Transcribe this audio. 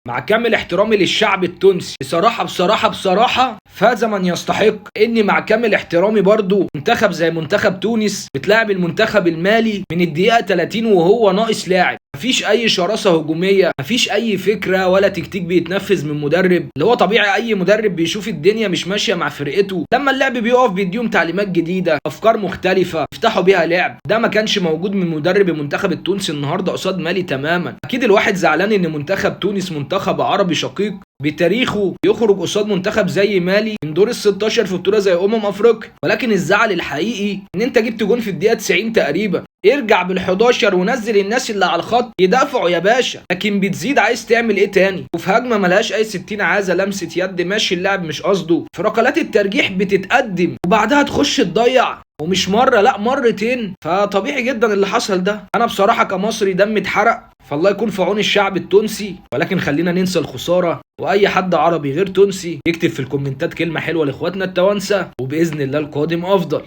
مع كامل احترامي للشعب التونسي، بصراحة بصراحة بصراحة فاز من يستحق. اني مع كامل احترامي برضو منتخب زي منتخب تونس بتلاعب المنتخب المالي من الدقيقة 30 وهو ناقص لاعب، مفيش اي شراسة هجومية، مفيش اي فكرة ولا تكتيك بيتنفذ من مدرب. اللي هو طبيعي اي مدرب بيشوف الدنيا مش ماشية مع فرقته لما اللعب بيقف بيديهم تعليمات جديدة، افكار مختلفة يفتحوا بيها لعب. ده ما كانش موجود من مدرب المنتخب التونسي النهارده قصاد مالي تماما. اكيد الواحد زعلان ان منتخب تونس منتخب عربي شقيق بتاريخه يخرج قصاد منتخب زي مالي من دور ال 16 في بطوله زي افريقيا، ولكن الزعل الحقيقي ان انت جبت جون في الدقيقة 90 تقريبا. ارجع بال11 ونزل الناس اللي على الخط يدافعوا يا باشا، لكن بتزيد عايز تعمل ايه تاني؟ وفي هجمة ملهاش اي 60 عازة، لمسه يد ماشي اللاعب مش قصده، في ركلات الترجيح بتتقدم وبعدها تخش تضيع، ومش مرة لا مرتين. فطبيعي جدا اللي حصل ده. انا بصراحة كمصري دمي اتحرق، فالله يكون في عون الشعب التونسي. ولكن خلينا ننسى الخسارة، واي حد عربي غير تونسي يكتب في الكومنتات كلمة حلوة لاخواتنا التوانسة، وباذن الله القادم افضل.